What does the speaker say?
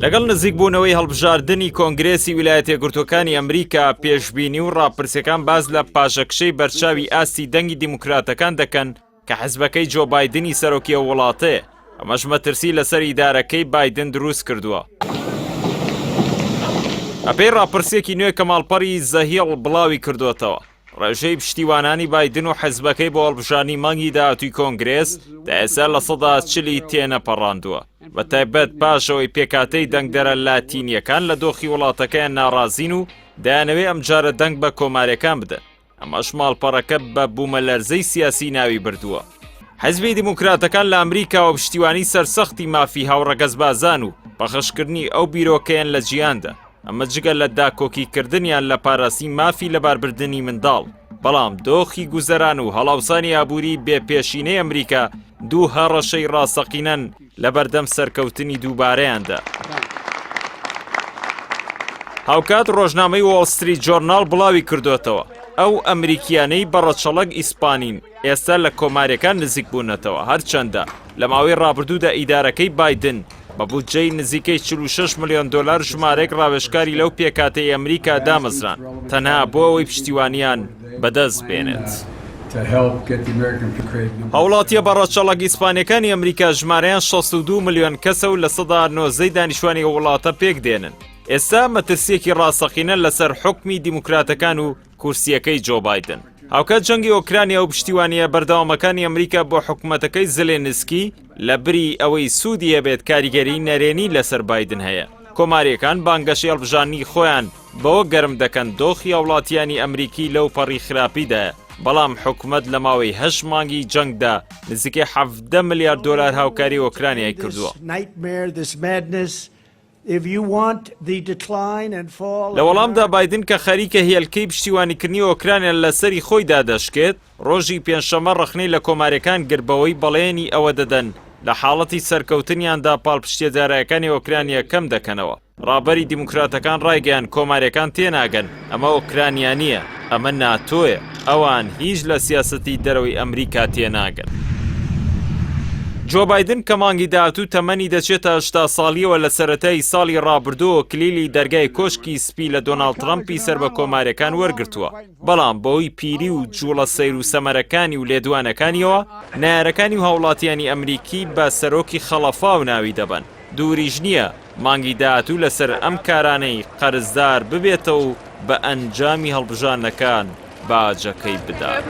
لەگەڵ نزیکبوونەوەی هەڵبژاردنی کۆنگرێسی ویلایەتە یەکگرتووەکانی ئەمریکا، پێشبینی و ڕاپرسیەکان باس لە پاشەکشەی بەرچاوی ئاستی دەنگی دیموکراتەکان دەکەن کە حزبەکەی جۆ بایدنی سەرۆکی ئەو وڵاتەیە، ئەمەش مەترسی لەسەر ئیدارەکەی بایدن دروست کردووە. بەپێی ڕاپرسیەکی نوێ کە ماڵپەڕی زە هیڵ بڵاوی کردووەتەوە، ڕێژەی پشتیوانانی بایدن و حزبەکەی بۆ هەڵبژاردنی مانگی داهاتووی کۆنگرێس تا ئێستا 40% تێنەپەڕاندووە، بە تایبەت پاش ئەوەی پێکهاتەی دەنگدەرە لاتینییەکان لە دۆخی وڵاتەکەیان ناڕازین و دەیانەوێ ئەمجارە دەنگ بە کۆمارییەکان بدەن. ئەمەش ماڵپەڕەکە بە بوومەلەرزەی سیاسی ناوی بردووە. حزبی دیموکراتەکان لە ئەمریکاوە پشتیوانی سەرسەختی مافی هاوڕەگەزبازان و پەخشکردنی ئەو بیرۆکەیەن لە جیهاندا، ئەمە جگە لە داکۆکیکردنیان لە پاراستنی مافی لەباربردنی منداڵ، بەڵام دۆخی گوزەران و هەڵاوسانی ئابووری بێ پێشینەی ئەمریکا دوو هەڕەشەی ڕاستەقینەن لەبەردەم سەرکەوتنی دووبارەیاندا. هاوکات ڕۆژنامەی وۆڵ ستریت جۆرناڵ بڵاوی کردوێتەوە ئەو ئەمریکیانەی بە ڕەچەڵەک ئیسپانین ئێستا لە کۆماریەکان نزیک بوونەتەوە هەرچەندە لە ماوەی ڕابردوودا ئیدارەکەی بایدن بە بودجەی نزیکەی 46 ملیۆن دۆلار ژمارەیەک ڕاوێژکاری لەو پێکهاتەی ئەمریکا دامەزران تەنها بۆ ئەوەی پشتیوانیان بەدەست بێنێت. هاوڵاتییە بە ڕەچەڵەک ئیسپانیەکانی ئەمریکا ژمارەیان 62 ملیۆن کەسە و 19% دانیشتوانی ئەو وڵاتە پێک دێنن. ئێستا مەترسییەکی ڕاستەقینە لەسەر حوکمی دیموکراتەکان و کورسییەکەی جۆ بایدن. هاوکات جەنگی ئۆکرانیا و پشتیوانییە بەردەوامەکانی ئەمریکا بۆ حکومەتەکەی زلێنسکی لە بری ئەوەی سوودی هەبێت کاریگەریی نەرێنی لەسەر بایدن هەیە. کۆمارییەکان بانگەشەی هەڵبژاردنی خۆیان بەوە گەرم دەکەن دۆخی هاوڵاتیانی ئەمریکی لەو پەڕی خراپیدایە، بەڵام حکومەت لە ماوەی هەشت مانگی جەنگدا نزیکەی 17 ملیار دۆلار هاوکاری ئۆکرانیای کردووە. لە وەڵامدا بایدن کە خەریکە هێلکەی پشتیوانیکردنی ئۆکرانیا لە سەری خۆی دادەشکێت، ڕۆژی پێنجشەممە ڕەخنەی لە کۆمارییەکان گرت بەوەی بەڵێنی ئەوە دەدەن لە حاڵەتی سەرکەوتنیاندا پاڵپشتییە دارایەکانی ئۆکرانیا کەم دەکەنەوە. ڕابەری دیموکراتەکان ڕایگەیاند کۆمارییەکان تێناگەن، ئەمە ئۆکرانیا نییە، ئەمە ناتۆیە، ئەوان هیچ لە سیاسەتی دەرەوەی ئەمریکا تێناگەن. جۆ بایدن کە مانگی داهاتوو تەمەنی دەچێتە 80 ساڵیەوە لە سەرەتای ساڵی ڕابردووەوە کلیلی دەرگای کۆشکی سپی لە دۆناڵد ترەمپی سەر بە کۆمارییەکان وەرگرتووە، بەڵام بەهۆی پیری و جوڵە سەیر و سەمەرەکانی و لێدوانەکانیەوە نەیارەکانی و هاوڵاتیانی ئەمریکی بە سەرۆکی خەڵەفاو ناوی دەبەن، دووریش نییە مانگی داهاتوو لەسەر ئەم کارانەی قەرزدار ببێتەوە و بە ئەنجامی هەڵبژاردنەکان باجەکەی بدات.